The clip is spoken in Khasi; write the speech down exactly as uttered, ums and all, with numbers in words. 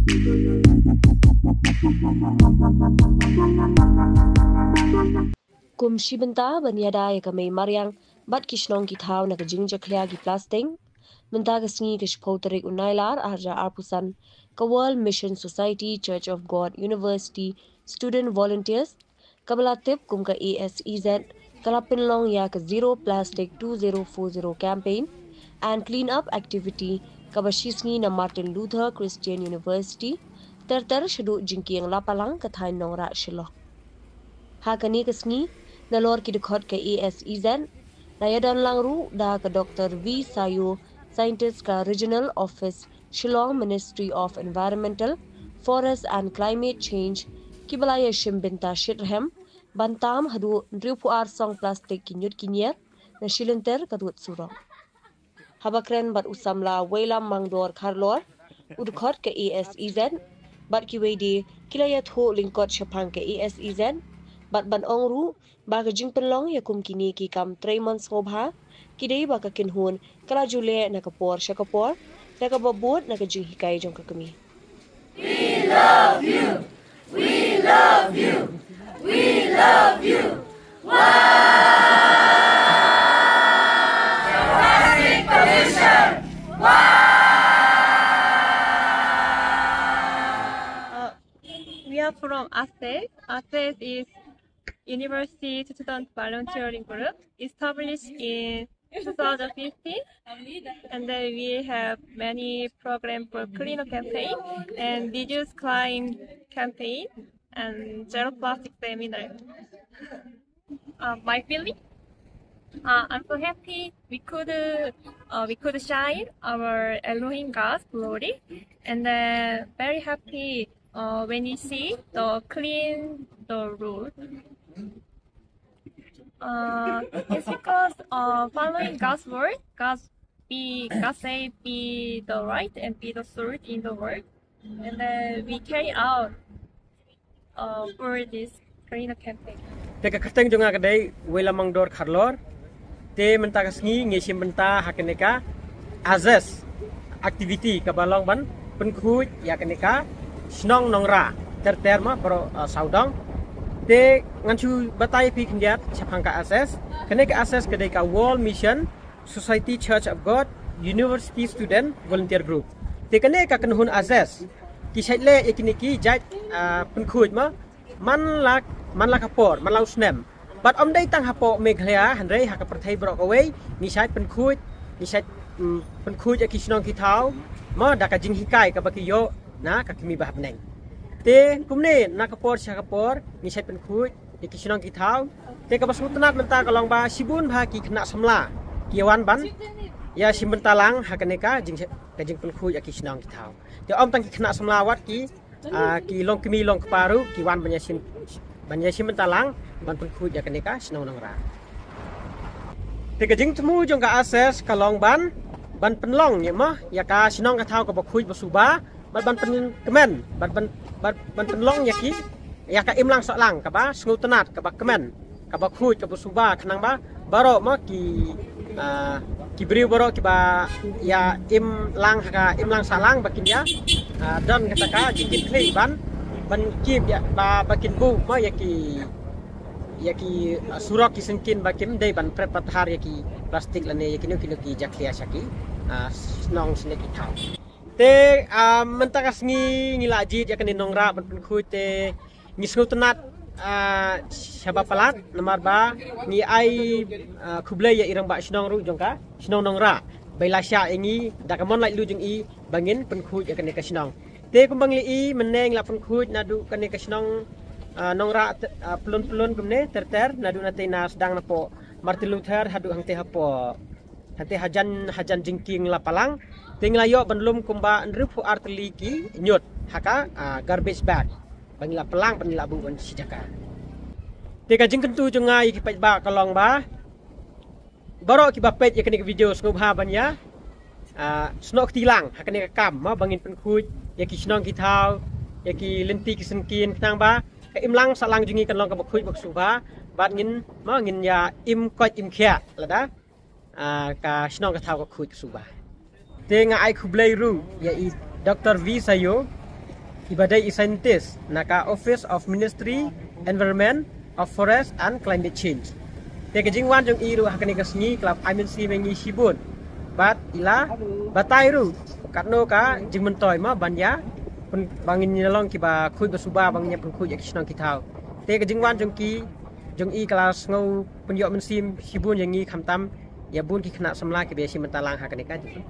Kum shi bynta ban ïada ïa ka mei mariang bad ki shnong ki thaw na ka jingjakhlia ki plastik, mynta ka sngi ka shiphew tarik u Nailar arhajar arphew san, ka World Mission Society Church of God University Student Volunteers, kaba la tip kum ka A S E Z, ka la pynlong ïa ka Zero Plastic two zero four zero campaign and clean up activity kaba shi sngi na Martin Luther Christian University, ter ter shaduh jingkieng Lapalang, ka thaiñ Nongrah, Shillong. Ha kane ka sngi, nalor ki dkhot ka A S E Z, la ïadon lang ruh da ka Doctor V Sayo, Scientist ka Regional Office, Shillong Ministry of Environmental, Forest and Climate Change, kiba la ïashim bynta shitrhem ban tam haduh hynriewphew ar song plastik ki ñiut ki ñier na shilynter ka dud surok. Haba kren bad u samla Weilam Mangdor Kharlor, u dkhot ka A S E Z, bad kiwei de ki la ïathuh lyngkot shaphang ka A S E Z, bad ban ong ruh ba ka jingpynlong ïa kum kine ki kam trei mon sngewbha ki dei ba ka kynhun ka la ju leh na ka por sha ka por, da kaba bud na ka jinghikai jong ka kmie. We love you. We love you. We love you. Why? Plastic pollution. Why? Uh, we are from ASES. ASES is University Student Volunteering Group, established in two thousand fifteen, and then we have many programs for cleanup campaign and reduce crime campaign and zero plastic seminar. Uh, my feeling, uh, I'm so happy we could, uh, uh, we could shine our Elohim God's glory, and then very happy uh, when you see the clean the road. Uh, it's because uh, following God's word, God be God say be the light and be the salt in the world, and then we carry out uh, for this clean campaign. Te ka kyrteng jong nga ka dei Weilam Mangdor Kharlor. Te mynta ka sngi ngi shim bynta ha kane ka ASES activity kaba long ban pynkhuid ïa kane ka shnong Nongrah ter ter ma baroh, uh, sawdong. Te ngan shu batai phi khyndiat shaphang ka ASES. Kane ka ASES ka dei ka World Mission Society Church of God University Student Volunteer Group. Te kane ka kynhun ASES ki shait leh ïa kine ki jait, ah, pynkhuid ma man la, man la ka por, man la u snem. Bad ym dei tang hapoh Meghalaya, hynrei ha ka pyrthei baroh kawei ngi shait pynkhuid, ngi shait, mm, pynkhuid ïa ki shnong ki thaw ma da ka jinghikai kaba ki ïoh na ka kmie ba ha bneng. Te kumne na ka por sha ka por ngi shait pynkhuid ïa ki shnong ki thaw. Te kaba sngewtynnat mynta ka long ba shibun bha ki khynnah samla ki wan ban ïa shim bynta lang ha kane ka jing, ka jingpynkhuid ïa ki shnong ki thaw. Te ym tang ki khynnah samla, wat ki, ah, ki long kmie long kpa ruh ki wan ban ïa shim, ban ïa shim bynta lang ban pynkhuid ïa kane ka shnong Nongrah. Te ka jingthmu jong ka ASES ka long ban, ban pynlong ïa ma ïa ka shnong ka thaw kaba khuid ba suba, bad ban pynkmen, bad ban, bad ban pynlong ïa ki, ïa ka imlang sahlang kaba sngewtynnat, kaba kmen, kaba khuid, kaba suba, khnang ba baroh ma ki, ah, ki briew baroh kiba ïa im lang ha ka imlang sahlang ba kin ïa, ah, don kata ka jingkitkhlieh ban, ban kip ïa ba, ba kin buh ma ïa ki, ïa ki, ah, surok ki syngkien ba kim dei ban pret pathar ïa ki plastik lane ïa kino kino ki jakhlia sha ki, ah, shnong sha ki thaw. Te, ah, mynta ka sngi ngi la jied ïa kane Nongrah ban pynkhuid te ngi sngewtynnat, ah, shaba palat namar ba ngi ai, ah, khublei ïa i rangbah shnong ruh jong ka shnong Nongrah ba i la shah ïa ngi da ka mon laitluid jong i ba ngin pynkhuid ïa kane ka shnong. Te kumba ngi ïohi mynne ngi la pynkhuid naduh kane ka shnong, ah, Nongrah, ah, pyllun pyllun kumne ter ter, naduh nate na sdang napoh Martin Luther haduh hangte hapoh, hangte hajan, hajan jingkieng Lapalang. Te ngi la ïoh ban lum kumba hynriewphew ar tylli ki ñiut ha ka, ah, garbage bag ba ngi la pynlang, ba ngi la buh ban shi jaka. Te ka jingkyntu jong nga ïa ki paidbah ka long ba baroh kiba peit ïa kane ka video sngewbha ban ïa, ah, snoh kti lang ha kane ka kam ma ba ngin pynkhuid ïa ki shnong ki thaw, ïa ki lynti ki syngkien, khnang ba ka imlang sahlang jong ngi kan long kaba khuid ba suba, bad ngin ma ngin ïa im koit im khiah lada, ah, ka shnong ka thaw ka khuid ka suba. Te nga ai khublei ruh ïa i Doctor V Sayo, Iba dei i scientist na ka Office of Ministry Environment of Forest and Climate Change. Te ka jingwan jong i ruh ha kane ka sngi ka la phai mynsiem ïa ngi shibun. Bad i la batai ruh katno ka jingmyntoi ma ban ïa pyn-, ba ngin ïa long kiba khuid ba suba, ba ngin ïa pynkhuid ïa ki shnong ki thaw. Te ka jingwan jong ki, jong i ka la sngew pynïoh mynsiem shibun ïa ngi, khamtam ïa bun ki khynnah samla kiba ïashim bynta lang ha kane ka jingim.